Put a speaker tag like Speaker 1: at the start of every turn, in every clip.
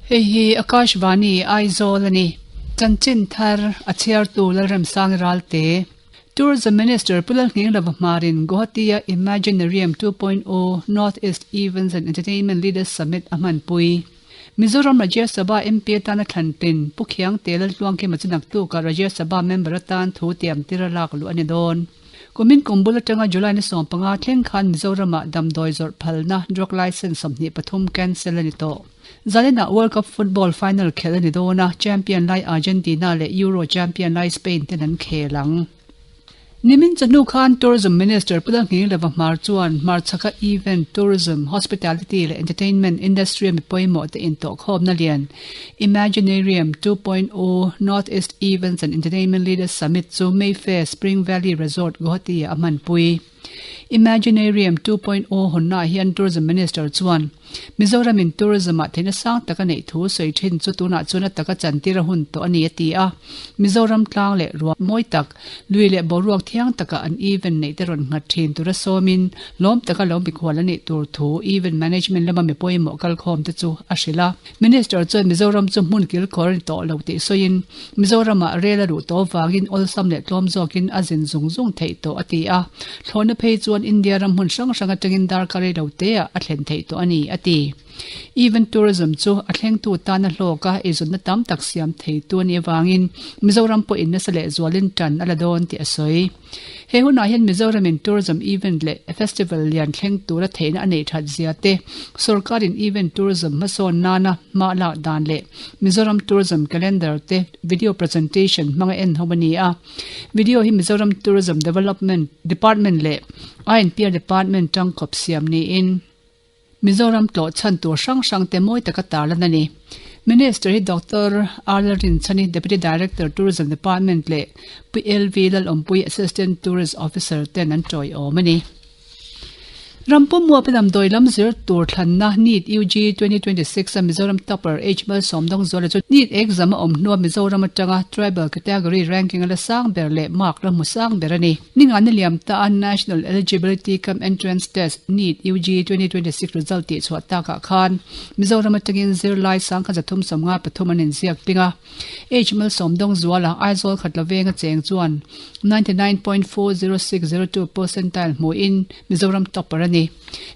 Speaker 1: Hei hi Akashvani Aizawl a ni. Chanchin thar a chhiartu Lalremsang Ralte. Tourism Minister Pu Lalnghinglova hmarin Guwahati-a Imaginarium 2.0 North East Events and Entertainment Leaders Summit a hmanpui. Mizoram Rajya Sabha MP atana thlan tlin Pu Khiangte Laltluangkima chu naktukah Rajya Sabha member atan thu tiam tir a lak luh a ni dawn. Kumin kum bul atanga July ni 15 thleng khan Mizoramah damdawi zawrh phalna drug licence 23 cancel a ni tawh. Zaninah World Cup football final khelh a ni dawn a, champion lai Argentina leh Euro champion lai Spain ten an khel ang. Nimin chawhnu khan Tourism Minister Pu Lalnghinglova Hmar chuan hmarchhaka event, tourism, hospitality leh entertainment industry-a mi pawimawh te intawhkhawmna lian Imaginarium 2.0 North East Events and Entertainment Leaders Summit chu Mayfair Spring Valley Resort, Guwahati-ah a hmanpui. Imaginarium 2.0 hawnnaah hian Tourism Minister chuan Mizoramin tourism-ah theihna sang tak a neih thu sawi thin chu tunah chuan a taka chantir a hun tawh a ni a ti a. Mizoram tlang leh ruah mawi tak, lui leh boruak thiang taka an event neih te rawn nghat thin tura sawmin lawm taka lo mikhual a nih tur thu event management lama mi pawimawh kalkhawm te chu a hrilh a. Minister chuan Mizoram chu hmun kilkhawr a ni tawh lo tih sawiin Mizoramah rel a luh tawh avangin awlsam leh tlawm zawkin a zin zung zung theih tawh a ti a. Thlawhna phei chuan India ram hmun hrang hrang atangin darkar rei lo teah a thlen theih tawh a ni, a ti. Event tourism chu a thlengtu tana hlawk a, eizawnna tam tak siam theitu a nih avangin Mizoram pawhin nasa lehzualin tan a la dawn tih a sawi. He hunah hian Mizoramin tourism event leh festival lian thleng tura theihna a neih that zia te, sorkarin event tourism hmasawn nana hma lak dan leh Mizoram tourism calendar te video presentation hmanga en ho a ni a. Video hi Mizoram Tourism Development Department leh INPR Department tangkawp siam niin, Mizoram tlawh chhan tur hrang hrang te mawi taka tarlan a ni. Minister hi Doctor R Lalrinchhani, Deputy Director, Tourism Department leh Pu LV Lalawmpui, Assistant Tourist Officer ten an tawiawm a ni. Rampum muapa damdawi lam zir tur thlanna NEET UG 2026 a Mizoram topper H Malsawmdawngzuala chu NEET exam a awm hnua Mizoram atanga Tribal Category ranking a la sang ber leh mark la hmu sang ber a ni. Ningani liam ta a National Eligibility cum Entrance Test, NEET, UG 2026 result tih chhuah takah khan Mizoram atangin zirlai 3,353 an inziak tling a. H Malsawmdawngzuala, Aizawl Khatlavenga cheng chuan 99.40602 percentile hmuhin Mizoram topper a ni.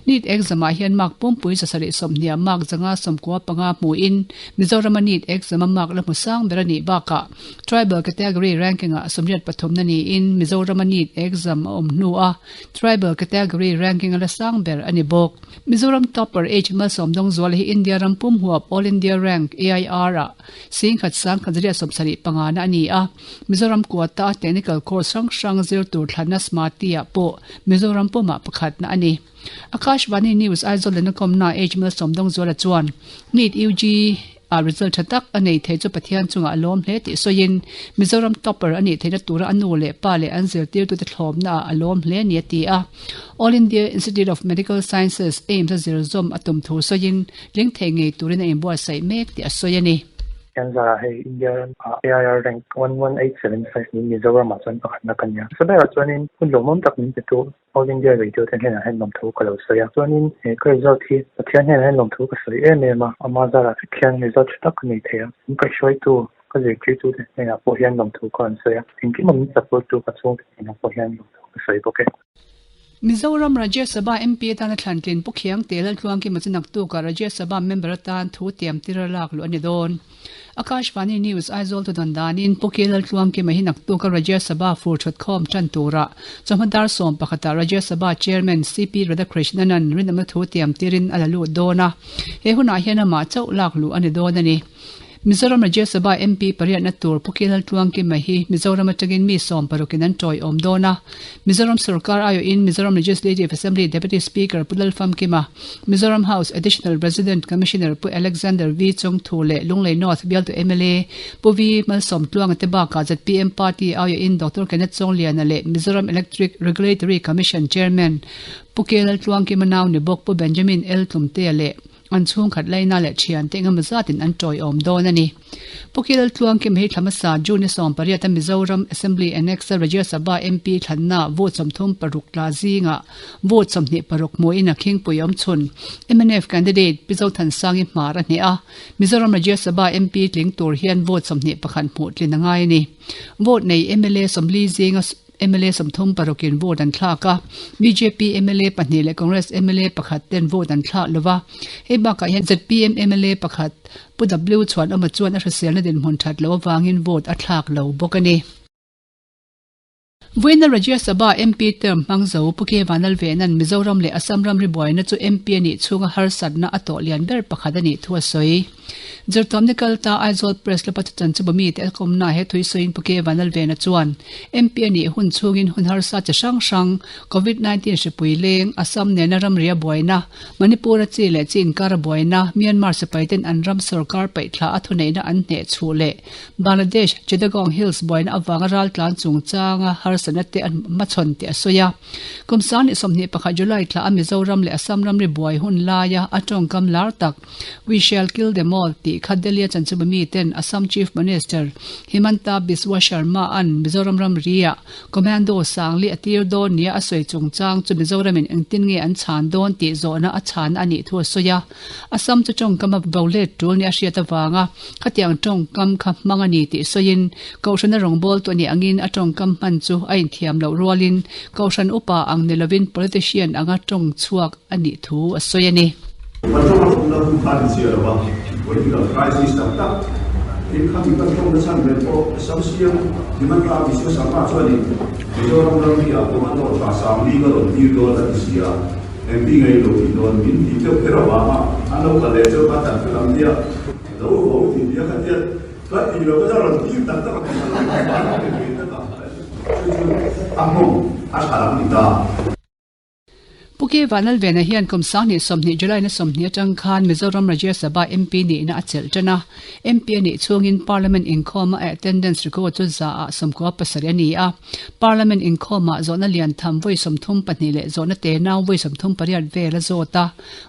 Speaker 1: NEET exam ah hian mark pumpui 730 mark 595 hmuhin Mizorama NEET exam a mark la hmu sang ber a nih bakah Tribal category ranking ah 83 na niin Mizorama NEET exam a awm hnu a Tribal category ranking a la sang ber a ni bawk. Mizoram topper H Malsawmdawngzuala hi India ram pum huap All India Rank, AIR, ah Singkhat sangkhat zariat 75 na a ni a. Mizoram quota technical course hrang hrang zir tur thlanna Smarty-ah pawh Mizoram pumah pakhatna a ni. Akashvani News Aizawl lehna kawmna H Malsawmdawngzuala chuan NEET UG ah result tha tak a nei thei chu Pathian chungah a lawm hle tih sawiin Mizoram topper a nih theihna tura a nu leh pa leh an zirtirtute thlawmna ah a lawm hle a ni a ti a. All India Institute of Medical Sciences, AIIMS a zir zawm a tum thu sawiin tling thei ngei turin a inbuatsaih mek tih a sawi a ni.
Speaker 2: Cancer ah hei India ram ah AIR rank 11875 niin Mizoram ah chuan pakhatna ka nia. Hmasa berah chuanin hun lawmawm tak min pe tu All India Radio te hnenah hian lawmthu ka lo sawi a. Chuanin he ka result hi Pathian hnenah hian lawmthu ka sawi em em a, ama zarah vek hian result tha tak ka nei thei a. Min kaihhruaitu ka zirtirtu te hnenah pawh hian lawmthu ka rawn sawi a, engkim a min support tu ka chhungte hnenah pawh hian lawmthu ka sawi bawk e.
Speaker 1: Mizoram Rajya Sabha MP atana thlantlin Pu Khiangte Laltluangkima chu naktukah Rajya Sabha member atan thu tiam tir a lak luh a ni dawn. Akashvani News Aizawl thudawn danin Pu K Laltluangkima hi naktuka Rajya Sabha fur thutkhawm tan turah chawhma dar sawm pakhatah Rajya Sabha Chairman CP Radhakrishnan-a'n rinawmna thu tiam tirin a la lut dawn a, he hunah hian amah chauh lak luh a ni dawn a ni. Mizoram Rajya Sabha MP pariatna tur Pu Kilal Tluangkima hi Mizoram atangin mi sawm parukin an tawiawm dawn a. Mizoram sorkar aiawhin Mizoram Legislative Assembly Deputy Speaker Pu Lalfamkima, Mizoram House Additional Resident Commissioner Pu Alexander V Chawngthu leh Lunglei North bialtu mla Pu V Malsawm Tluanga te bakah zpm Party aiawhin Doctor Kenneth Chawngliana leh Mizoram Electric Regulatory Commission Chairman Pu Kelal Tluangkima nau ni bawk Pu Benjamin L Tlumtea leh. An chhungkhat laina leh thiante engemaw zatin an tawiawm dawn a ni. Pu Kil Tluangkim hi thla hmasa June 18 a Mizoram Assembly Annex-a Rajya Sabha MP thlanna vote 36 tla zingah vote 26 hmuhin a khingpui awm chhun mnf candidate Pi Zothansangi hmar a hneh a, Mizoram Rajya Sabha MP tling tur hian vote 21 hmuh tlin a ngai a ni. Vote nei mla 40 zinga mla 36 in vote an thlak a, bjp mla pahnih leh Congress mla pakhat ten vote an thlak lo va. Hei bakah hian zpm mla pakhat Pu W Chhuanawma chuan a hriselna dinhmun that loh avangin vote a thlak lo bawk a ni. Vawiina Rajya Sabha MP term hmang zo Pu K Vanlalvena'n Mizoram leh Assam ramri buaina chu MP a nih chhunga harsatna a tawh lian ber pakhat a nih thu a sawi. Zirtawmni kal ta Aizawl Press Club a thuchan chu bawmite a kawmna he thui sawiin Pu K Vanlalvena chuan MP a nih hun chhungin hun harsa chi hrang hrang Covid 19 hripui leng, Assam nena ramria buaina, Manipur a chi leh chi inkar a buaina, Myanmar sipaiten an ram sorkar paihthla a thuneihna an hneh chhuh leh Bangladesh, Chittagong Hills buaina avanga raltlan chungchanga harsatna te an hmachhawn tih a sawi a. Kum 2021 July thla a Mizoram leh Assam ramri buai hun laia a tawngkam lar tak We shall kill them all tih kha Delhi a chanchimah miten Assam Chief Minister Himanta Biswa Sharma an Mizoram ramri-ah Commando Sangli a tir dawn nia a sawi chungchang chu Mizoramin engtin nge an chhan dawn tih zawhna a chhan a nih thu a sawi a. Assam chu tawngkam a bo let tul nia a hriat avanga khatiang tawngkam kha hmang a ni tih sawiin Kohhrana rawngbawltu a nih angin a tawngkam hman chu a inthiam loh rualin Kohhran upa ang ni lovin politician anga tawng chhuak a nih thu a sawi a ni.
Speaker 3: Patawng a tumna hun kha ni chiah lo a, political crisis tak tak in khami kan tawng na chhan ber pawh Assam siam Himanta Biswa Sarma chuanin Mizoram ramri ah commando tha Sangli ka rawn tir dawn a ti si a, MP ngei lo tih dawn min tih deuh kher avanga an lo kal leh chu ka tan fel ang nia, lo ho ti nia kha tiat ka ti lo ka rawn tir tak tak a ti lo chu chu a nghawng a tha lam ni ta.
Speaker 1: Pu K Vanlalvena hian kum 2020 July na 20 atang khan Mizoram Rajya Sabha MP nihna a chelh tan a. MP a nih chhungin Parliament inkhawma a attendance record chu za ah 97 a ni a. Parliament inkhawmah zawhna lian tham vawi 32 leh zawhna te nau vawi 38 vel a zawt a.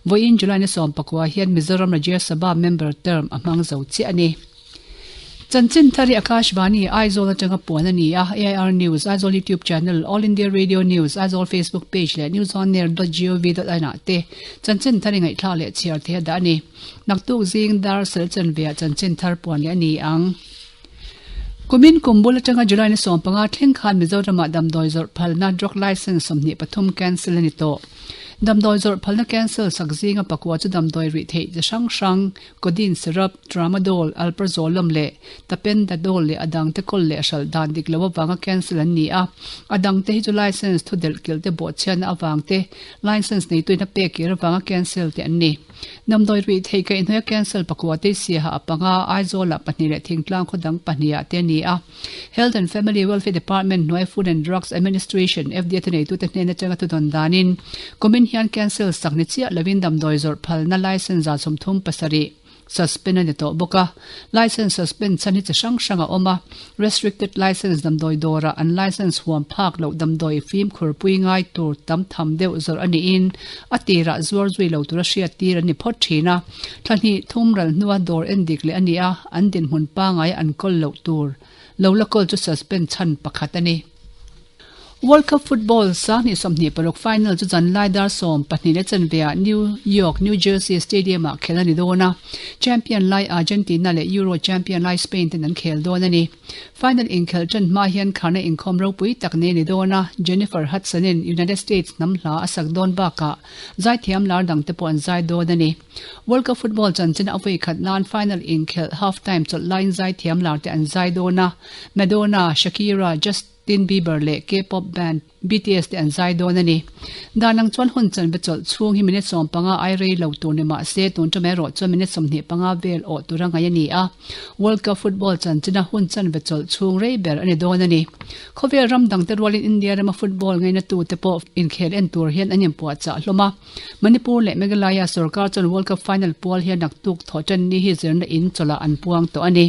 Speaker 1: Vawiin July na 19 hian Mizoram Rajya Sabha member term a hmang zo chiah a ni. Chanchin thar hi Akashvani, Aizawl atanga puan a ni a, AIR News, Aizawl YouTube Channel, All India Radio News, Aizawl Facebook Page leh newsonair dot gov dot in ah te chanchin thar i ngaihthlak leh chhiar theih a dah a ni. Naktuk zing dar sel chanveah chanchin thar puan leh a ni ang. Kumin kum bul atanga July ni 15 thleng khan Mizoramah damdawi zawrh phalna drug license 23 cancel a ni tawh. Damdawi zawrh phalna cancel sak zinga pakua chu damdawi rih theih chi hrang hrang Codeine syrup, Tramadol, Alprazolam leh Tapendadol leh a dangte kawl leh hralh dan dik lo avanga cancel an ni a. A dangte hi chu license thu delh kilh te bawhchhiatna avang te, license neituin a pek kir avanga cancel te an ni. Damdawi ruih theih kaihhnawih a cancel pakua te Siaha a panga, Aizawlah pahnih leh Thingtlang khaw dang pahnih ah te a ni a. Health and Family Welfare Department hnuai Food and Drugs Administration, FDA, thuneitute hnen atanga thudawn danin kumin hian cancel sak ni chiah lovin damdawi zawrh phalna license 37 suspend a ni tawh bawk a. License suspend chhan hi chi hrang hrang a awm a, restricted license damdawi dawrah an license huam phak loh damdawi fimkhur pui ngai tur tam tham deuh zawrh a niin a tirah zuar zui lo tura hriat tir an ni phawt thin a. Thla hnih thum ral hnua dawr en dik leh a ni a, an dinhmun pangai an kawl loh tur lo la kawl chu suspend chhan pakhat a ni. World Cup football 2026 final chu zanlai dar 12 leh chanveah New York, New Jersey Stadium-ah khelh a ni dawn a, champion lai Argentina leh Euro champion lai Spain ten an khel dawn a ni. Final inkhelh ṭan hma hian kharna inkhawm ropui tak nei a ni dawn a, Jennifer Hudson-in United States hnam hla a sak dawn bakah zaithiam lar dangte pawh an zai dawn a ni. World Cup football chanchin a vawi khat nan final inkhelh half time chawlh laiin zaithiam lar te an zai dawn a, Madonna, Shakira, Justin Bieber leh K-pop band BTS te an zai dawn a ni. Dan ang chuan hun chanve chawlh chhung hi minute 15 ai rei lo tur ni mah se tun ṭum erawh chuan minute 25 vel awh tura ngaih a ni a. World Cup football chanchina hun chanve chawlh chhung rei ber a ni dawn a ni. Khawvel ram dangte rualin India rama football ngainatute pawh inkhel en tur hian an inpuahchah hlawm a. Manipur leh Meghalaya sorkar chuan World Cup final pual hian naktuk thawh ṭan ni hi zirna in chawlhah an puang tawh a ni.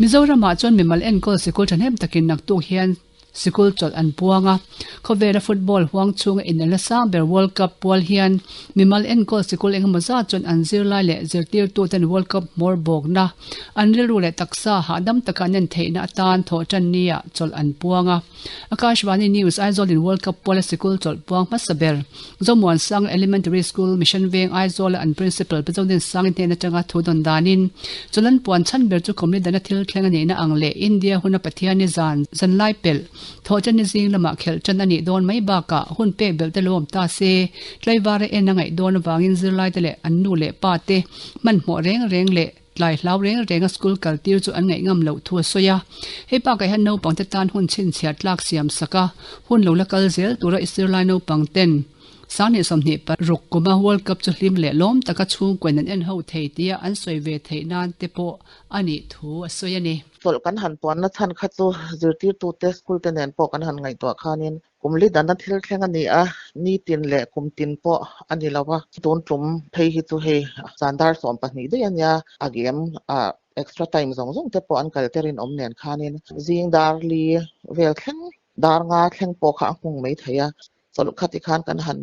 Speaker 1: Mizoramah chuan mimal enkawl sikul ṭhahnem takin naktuk hian. Sikul chawlh an puang a, khawvela football huang chhunga inelna sang ber World Cup pual hian mimal enkawl sikul engemaw zat chuan an zirlai leh zirtirtuten World Cup hmawr bawkna an rilru leh taksa hahdam taka an en theihna atan thawh tan nia chawlh an puang a. Akashvani News Aizawlin World Cup puala sikul chawlh puang hmasa ber Zomuansang Elementary School Mission Veng Aizawla an Principal Pi Zodinsangi hnen atanga thu dawn danin chawlh an puan chhan ber chu Kumli dana thil thleng a nihna ang leh India huna Pathianni zan zan lai pelh thawh ṭanni zing lamah khelh ṭan a nih dawn mai bakah hun pek belh te lo awm ta se tlaivara en a ngaih dawn avangin zirlaite leh an nu leh pa te hmanhmawh reng reng leh Tlai hlau reng renga school kal tir chu an ngaih ngam loh thu a sawi a. Hei bakah hian naupangte tan hun chhinchhiah tlak siam sak a, hun lo la kal zel tura i zirlai naupang ten 2026 kuma World Cup chu hlim leh lawm taka chhungkawiin an en ho thei tia an sawi ve theih nan te pawh a nih thu a sawi a ni.
Speaker 4: Chawlh kan han puanna chhan kha chu zirtirtute school te nen pawh kan han ngaihtuah khanin Kum li dana thil thleng a ni a, nitin leh kum tin pawh a ni lo a. Tun tum phei hi chu hei zan dar 12 daih a nia, a game ah extra time zawng zawng te pawh an kal te rinawm nen khanin zing dar li vel thleng, dar nga thleng pawh kha a hmung mai thei a, chawlh khati khan kan han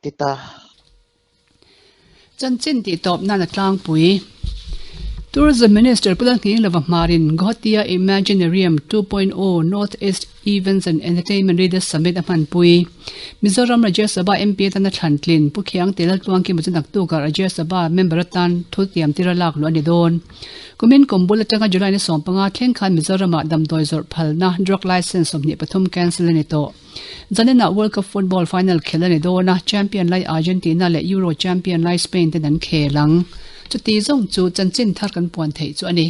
Speaker 4: ti ta.
Speaker 1: Chanchin tih tawp nan a tlangpui. Tourism Minister Pu Lalnghinglova hmarin Guwahati-a Imaginarium 2.0 North East Events and Entertainment Leaders Summit a hmanpui. Mizoram Rajya Sabha MP atana thlan tlin Pu Khiangte Laltluangkima chu naktukah Rajya Sabha member atan thutiam tira lak luh a ni dawn. Kumin kum bul atanga July ni 15 thleng khan Mizoramah damdawi zawrh phalna drug license 23 cancel a ni tawh. Zaninah World Cup football final khel a ni dawn a, champion lai Argentina leh Euro champion lai Spain ten an khel ang. Chuti zawng chu chanchin thar kan puan theih chu a ni.